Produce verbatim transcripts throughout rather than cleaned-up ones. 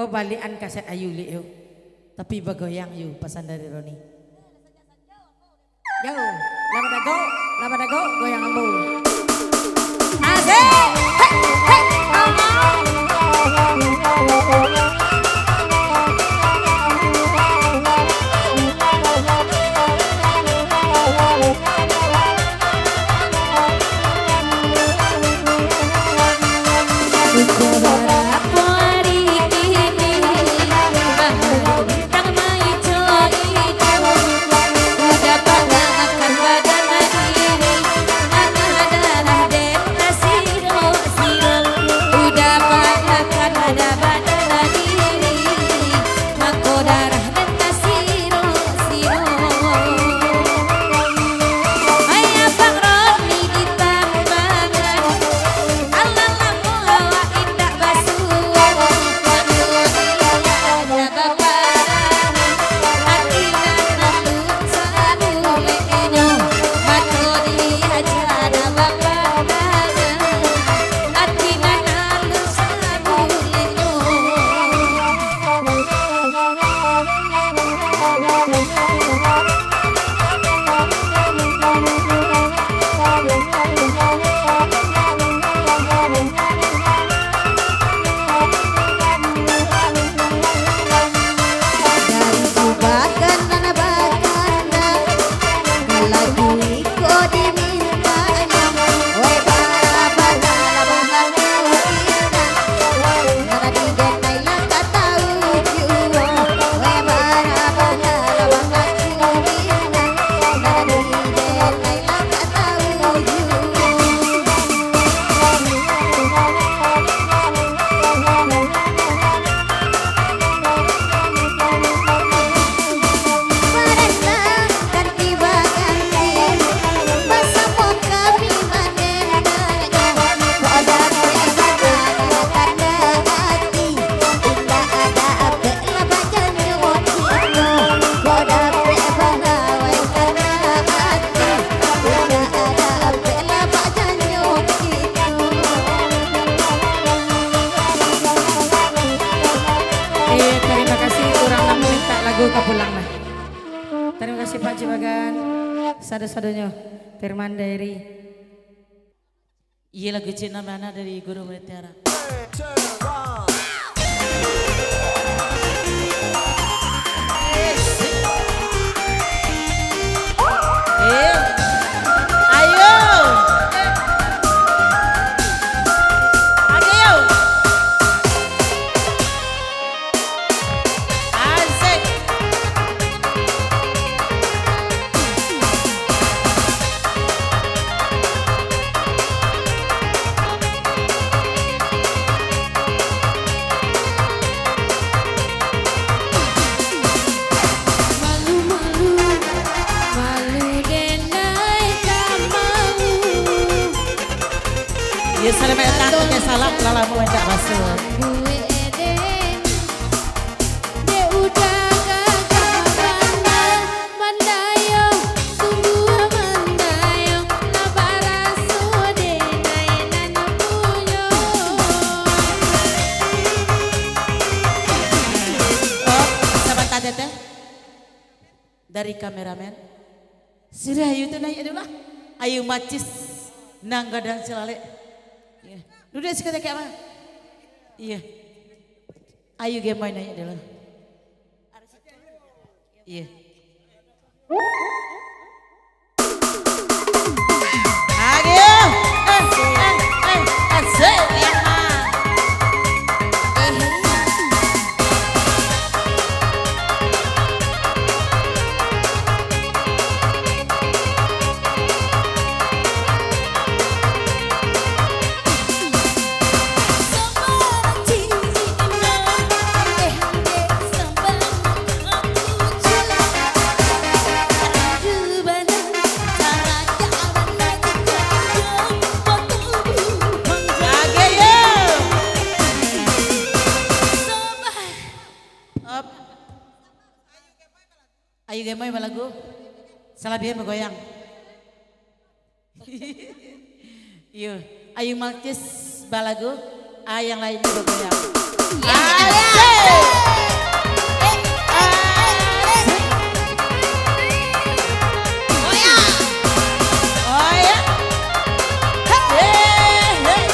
Balikan kaset Ayu Lik yo. Tapi bagoyang yo, pasan dari Roni. Yo, lah badago, lah badago, goyang ambo. Asik. Hei, hei, ambo. Mako darah nan ka siro-siro. Hai abang Roni ditambangan, alah lamo awak indak basuo. Mako diaja bapandangan, ati nan alun sabulihnyo. Mako diaja bapandangan, ati nan alun sabulihnyo. Dari subakan nan bakana, ka lagu iko dimintanyo. Weh, bara bana lah bakaku inang, nan di denai lah ka tau juo. Weh, bara bana lah bakaku inang, nan di denai lah ka tau juo. Paranah ganti baganti, basamo kami manendangnyo. Kok dapek bana karano ati, indak ado dapek lah bajanyo kito. Kok dapek bana wai karano ati, indak ado dapek lah bajanyo kito. Eh, terima kasih urang nan minta lagu ka pulang lah. Terima kasih Pak Cibagan, sado-sadonyo. Firman Diary. Iyo, lagu Cik Nabana dari Guru Mutiara. Eh, ayo. Ayo. Asik. Malu-malu, malu denai ka mau. Yo, salamaik datang, oke, salam, lah lamo indak baso. Buek deh. Dek udah gagah bana, mandayung, sungguah mandayung, lah baraso denai nan punyo. Oh, sabanta, Teteh. Dari kameramen. Sudah, Ayu tu naiak dulu lah. Ayu Macis nan gadang silalek. Iyo. Duduak siko dakek, Abang. Iyo. Ayu Gemoy naiak dulu. Iyo. Ayo. Eh, eh, eh, asik, ya, Ma. Eh. Ayo, Gemoy, balagu. Salabihan bagoyang. Iyo. Ayu Macis balagu, a, yang lain bagoyang. Asik. Asik. Oh, ya. Hei, hei.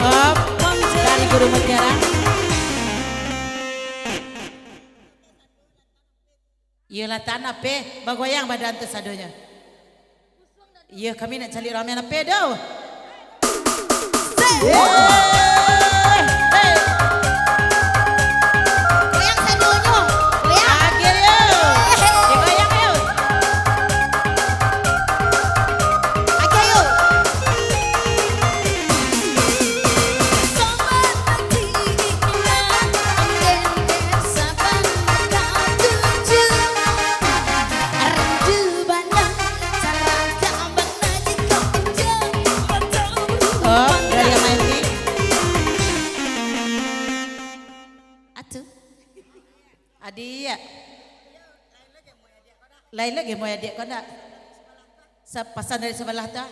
Op, dari Guru Mutiara. Iyolah, tanah pe, bagoyang badan tu sadonyo. Iyo, kami nak caliak ramean ape doh? Yeay! Hei! Goyang sadonyo, goyang. Oke, yo. Hei! Digoyang, yo. Oke, yo. Oh, dari yang lain ni. Atu. Adiak. Lain lagi, moi adiak kau ndak? Sa-, pasan dari sabalah tu, ah.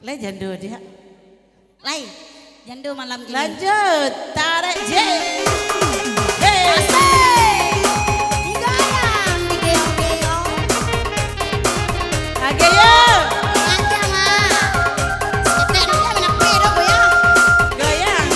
Lai jando, Diak. Lai, jando malam ini. Lanjut, tarik, Jek. Hei. Asik. Digoyang, digeong-geong. Agak, yo. Goyang.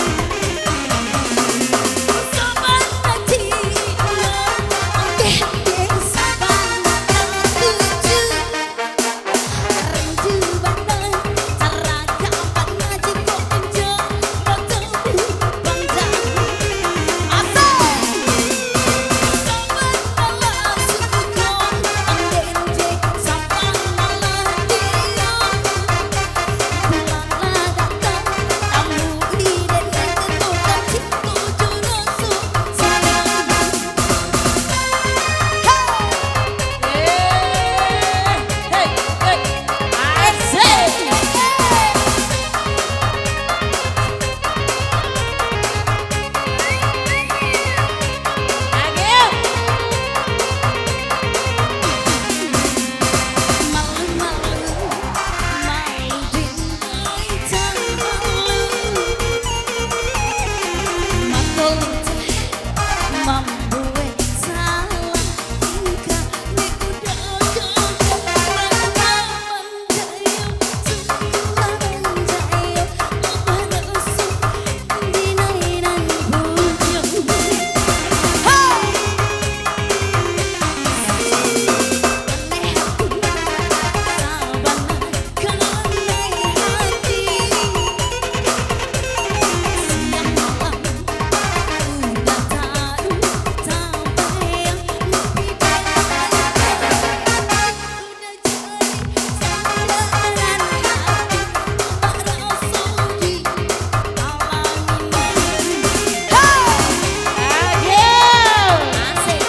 Asik.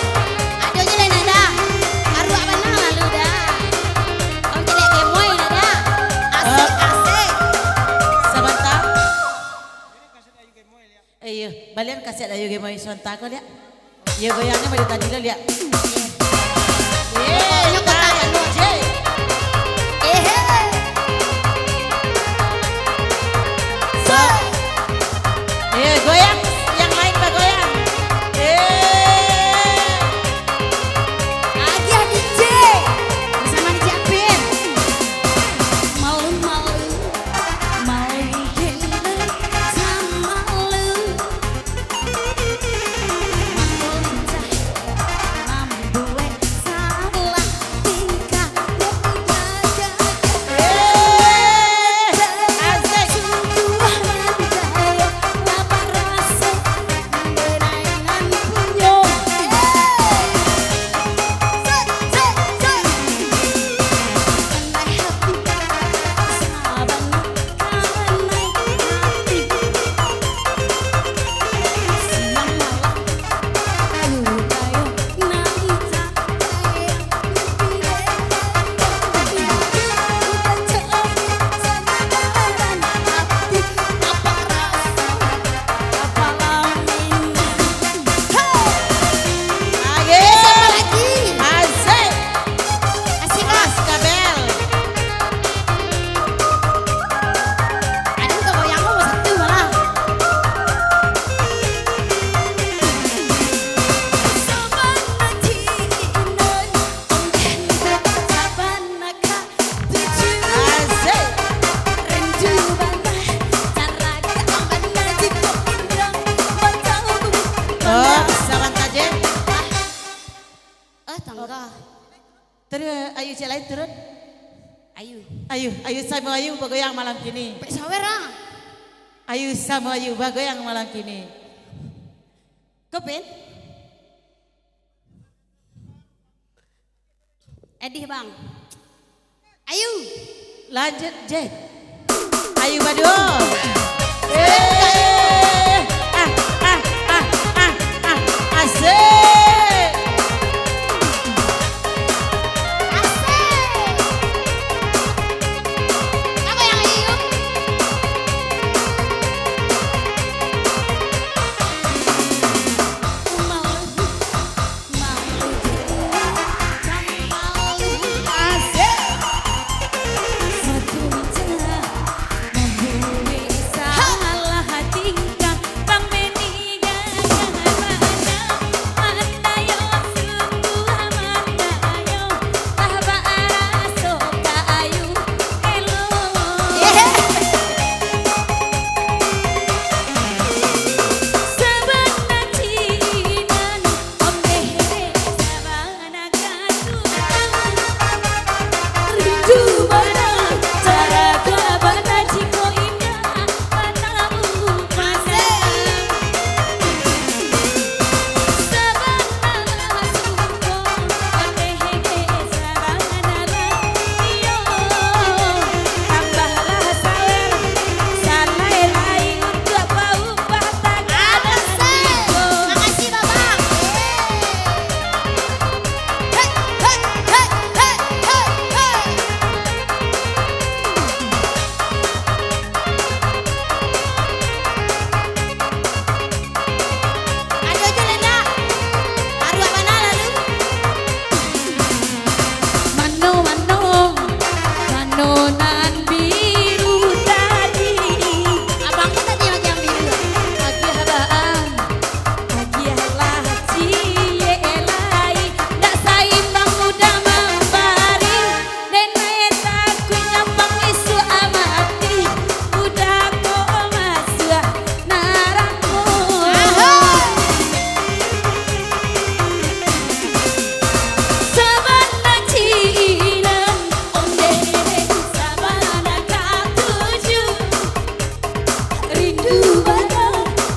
Ado je lai nada. Aruak bana lalu dah. Kau caliak gemoy nada. Asik, eh, asik. Sabanta. Eh, iyo, balian kaset Ayu Gemoy Sonta ko, liak. Iyo, goyangnyo baliak tadi lo, liak. Iyo. Eh, pokoknyo kota tarik, Anu. Je. Eh, hei. Set. Eh, goyang, yang lain bagoyang. Eh. Agiah D J. Bersama D J Apin. Malu-malu. Taruih, ayu ciek lain turun. Ayu. Ayu, ayu samo ayu bagoyang malam kini. Pek sawer, ah. Ayu samo ayu bagoyang malam kini. Kopin. Edih, Bang. Ayu. Lanjut, Jack. Ayu baduo. Eh, ah, ah, ah, ah, ah, asik. Asik. Apa yang ayu? Makasih, Babang. Hei, hei, hei, hei, hei, hei. Ado jo, Lenda. Aruak bana lalu. Mano, mano, mano nan biru tadi? Abang ko tadi pakai nan biru. Agiah baa, agiahlah ciek lai. Ndak saimbang udah mambari. Denai takuik nyampang isuak mati. Udah ko masuak narako. Ahai. Sabana cinan, ondeh sabana katuju. Rindu bana,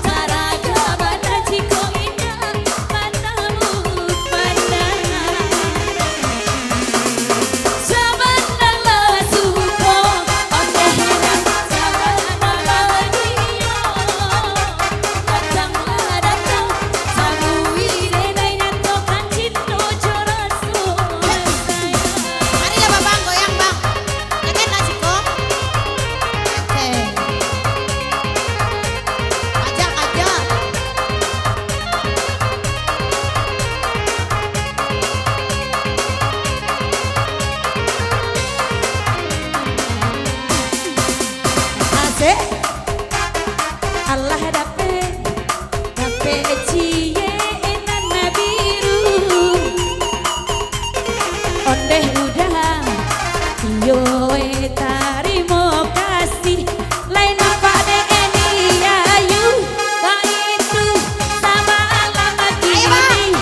taraga bana, jiko indak batamu bana. Sabana lah suko, ondeh nan sabana bahagia. Datanglah datang, samui denai nyatokan cinto jo raso sayang. Marilah, Babang, goyang, Bang. Yakin lah, siko? Oke. Ajak, ajak. Asik. Alah dapek, dapek ciek nan biru. Ondeh udah, iyo eh, tarimo kasih. Lai nampak dek Eni Ayu, baitu samalam kini. Ayo, Bang.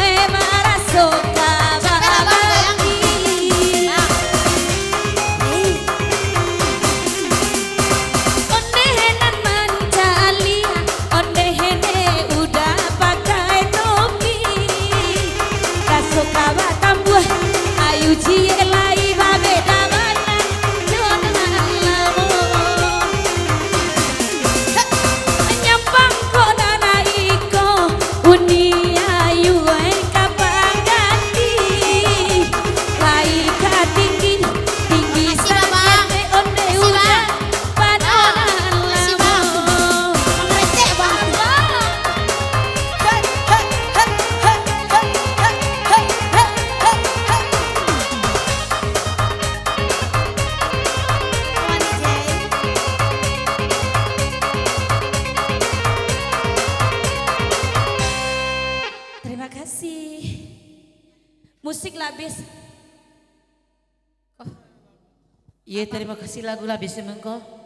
Eh, maraso ka babaki. Bang. Ondeh nan mancaliak, ondeh ne udah pakai topi. Raso ka batambuah, ayu ciek lai babeda bana jo nan lamo. Nyampang ko nan iko, uni ayu ai ka pangganti. Lai ka tinggi, tinggi. Makasih, Babang. Saketek ondeh udah. Makasih, Bang. Bang, Bang. Mangrecek, Bang. Hei, hei, hei. Terima kasih. Musik lah abih. Oh. Iyo, terima kasih, lagu lah abih mangko.